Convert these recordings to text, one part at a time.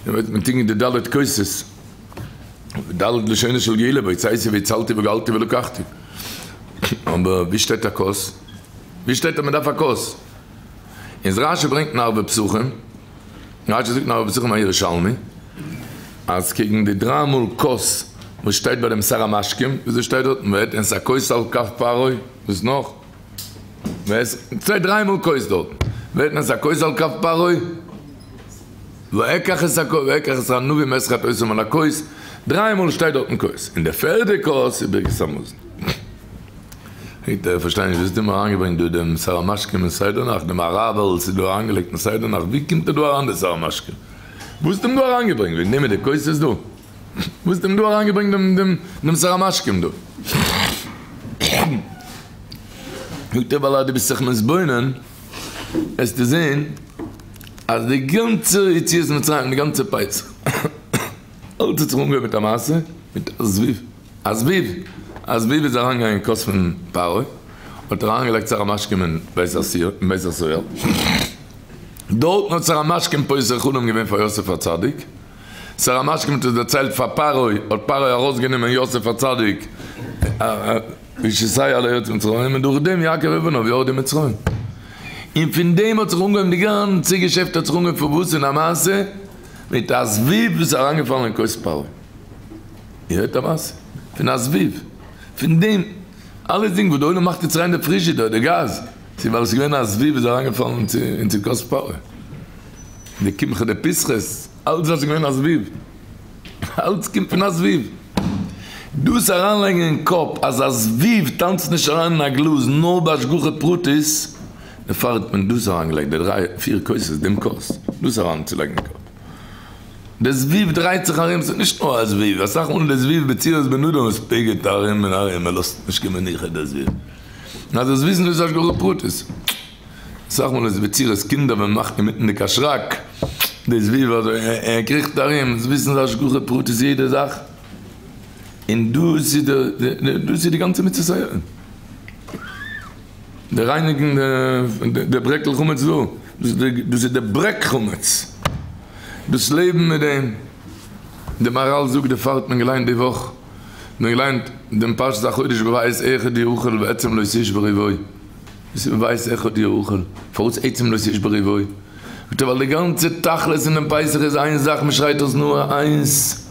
מען טינקט די ד' כוסות, ד' לשונות של גאולה, והוצאתי והצלתי וגאלתי ולקחתי. אבער ווי שטייט א כוס? ווי שטייט אז מען דארף א כוס? איז רשי ברענגט אין ערבי פסחים, רשי זאגט אין ערבי פסחים א ירושלמי, אז קעגן די דריי מאל כוס וואס שטייט ביי דעם שר המשקים, וויאזוי שטייט דארט? ואתן את הכוס על כף פרעה, וואס נאך? שטייט דריי מאל כוס דארט, ואתן את הכוס על כף פרעה, ואקח את הכוס, ואקח את הענבים ואשחט אותם על הכוס, דריי מאל שטייט דארטן כוס, און די פערדע כוס איז ברכת המזון. איך פארשטיי נישט, ווי האסטו מיר אריינגעברענגט דא דעם שר המשקים אין סדר נאכט, דעם אראבער וואס איז דא אריינגעלייגט אין סדר נאכט, ווי קומט ער דא אריין דער שר המשקים? וואס האסטו אים דא אריינגעברענגט? וועגן דעם איז די כוסות דא? וואס האסטו אים דא אריינגעברענגט דעם דעם דעם שר המשקים דא? זאגט ער ווייל אז דו ביסט זיך מתבונן וועסטו זען אז די גאנצע יציאת מצרים, די גאנצע פסח, אלץ האט זיך אנגעהויבן מיט א מעשה מיט א זבוב, א זבוב, א זבוב איז אריינגעגאנגען אין כוס פון פרעה, האט ער אריינגעלייגט שר המשקים אין בית הסוהר, דארטן האט שר המשקים פותר חלום געווען פאר יוסף הצדיק, שר המשקים האט עס דערציילט פאר פרעה, האט פרעה ארויסגענומען יוסף הצדיק וישיתהו על ארץ מצרים, און דורך דעם יעקב ובניו ירדו מצרים. און פון דעם האט זיך אנגעהויבן די גאנצע געשעפט האט זיך אנגעהויבן פון וואס? פון א מעשה מיט א זבוב וואס איז אריינגעפאלן אין כוס פרעה. איר הערט א מעשה? פון א זבוב. פון דעם אלעסדינג וואס די עולם מאכט יעצט ריין די פריזשידער, די גאז, ס'איז ווייל עס איז געווען א זבוב איז אריינגעפאלן אין צו כוס פרעה. די קמחא דפסחא'ס, אלץ ווייל ס'איז געווען א זבוב. אלץ קומט פון א זבוב. דאס אריינלייגן אין קאפ אז א זבוב טאנצט נישט אריין אין א גלאז נאר בהשגחה פרטית, דערפאר האט מען דאס אריינגעלייגט די דריי פיר כוסות דעם כוס, דאס אריינצולייגן אין קאפ. די זבוב דרייט זיך ארום, ס'איז נישט נאר א זבוב, אסאך מאל איז די זבוב בצורת בן אדם וואס פגר'ט ארום און ארום, ער לאזט נישט קיין מנוחה דער זבוב. אז זאלסט וויסן דאס איז השגחה פרטית. אסאך מאל איז בצורת קינדער ווען מ'מאכט אינמיטן די קשרק, די זבוב אזוי ער קריכט ארום, זאלסט וויסן ס'איז השגחה פרטית יעדע זאך, און דאס איז די דאס איז די גאנצע מצוות היום. די רייניגן די ברעקל חמץ דא, דאס איז די ברעק חמץ, דאס לעבן מיט דעם, די מהרל זאגט דערפאר האט מען געליינט די וואך, מען האט געליינט דעם פרשת החודש בבית אחד יאכל ועצם לא תשברו בו, וואס איז בבית אחד יאכל? פארוואס עצם לא תשברו בו? זאגט ער ווייל די גאנצע תכלית אין דעם פסח איז איין זאך מען שרייט אויס נאר איינס,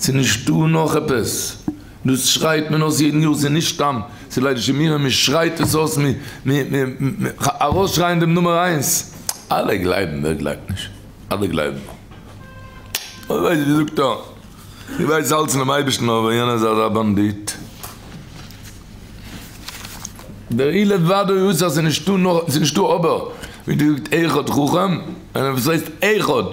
ס'איז נישטא נאך עפעס, דאס שרייט מען אויס יעדן יאר, ס'איז נישט סתם, ס'איז ליידישע מירון, מען שרייט עס אויס, ארויסשרייען דעם נומער איינס, אלע גלייבן, ווער גלייבט נישט? אלע גלייבן. אוי וויי ווי זאגט ער, איך ווייס אלץ פונעם אייבערשטן אבער יענער איז אזא באנדיט. דער אי לבדו הוא עשה, ס'איז נישטא נאך, ס'איז נישטא אבער, ווי דו זאגסט אחד חכם, און וואס הייסט אחד?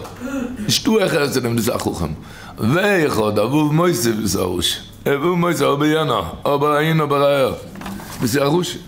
נישטא העכער צו דעם, דאס איז א חכם. ואחד, א ו' מוסיף איז א רשע. א ו' מוסיף, אבער יענער, אבער אהין אבער אהער, דאס איז א רשע.